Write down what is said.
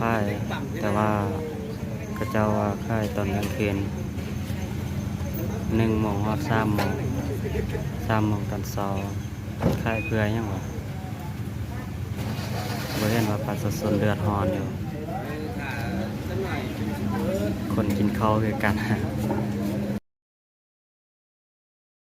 ຂາຍ ແຕ່ວ່າເຂົາເຈົ້າວ່າຂາຍຕອນກາງຄືນ ໜຶ່ງໂມງຮອດສາມໂມງ ສາມໂມງຕອນເຊົ້າ. ຂາຍເພື່ອຫຍັງວະ? ບໍ່ເຫັນວ່າປະຊາຊົນເດືອດຮ້ອນຢູ່. ຄົນກິນເຂົ້າຄືກັນ.